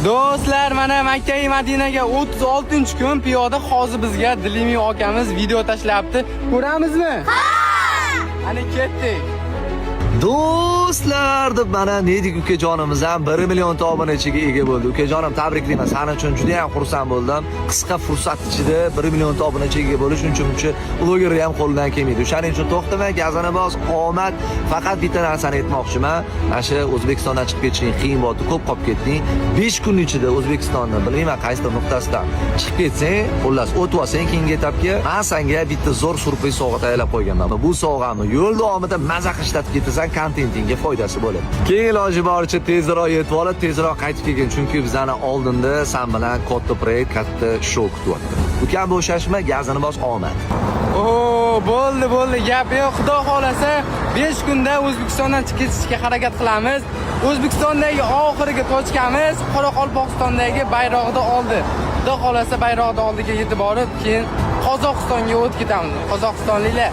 Do'stlar, mana Makka Madinaga 36-kun piyoda. Hozir bizga Dilimi akamiz video tashlayapti. Ko'ramizmi? Ha! Ana ketdik. Do'stlar, deb mana Nedik ukajonimiz ham 1 million obunachiga ega bo'ldi. Ukajonim, tabriklayman. Sani uchun juda ham xursand bo'ldim. Qisqa fursat ichida 1 million obunachiga ega bo'lish uncha muncha blogerni ham qo'lidan kelmaydi. O'shaning uchun to'xtama, gazini bos, omad. Faqat bitta narsani aytmoqchiman. Mana shu O'zbekistondan chiqib ketishing qiyin bo'ldi, ko'p qolib ketding. 5 kun ichida O'zbekistonni bilmayman qaysidir nuqtasidan chiqib ketsang, xullas, o'tib olsang keyingi etapga, men senga bitta zo'r syurpriz sovg'a tayyorlab qo'yganman. Bu sovg'ani yo'l davomida maza qilib ishlatib ketasan, kontentingga foydasi bo'ladi. Keyin iloji boricha tezroq yetib olib, tezroq qaytib kelgin, chunki bizani oldinda san bilan katta proyekt, katta shou kutyapti. Ukam, bo'shashma, gazini bos, omad. Oo, bo'ldi, bo'ldi, gap yo'q. Xudo xolasa 5 kunda O'zbekistondan chiqib ketishga harakat qilamiz. O'zbekistondagi oxirgi точка miz Qoraqalpog'istondagi bayroqni oldi. Xudo xolasa bayroqni oldiga yetib borib, keyin Qozog'istonga o'tib ketamiz. Qozog'istonliklar.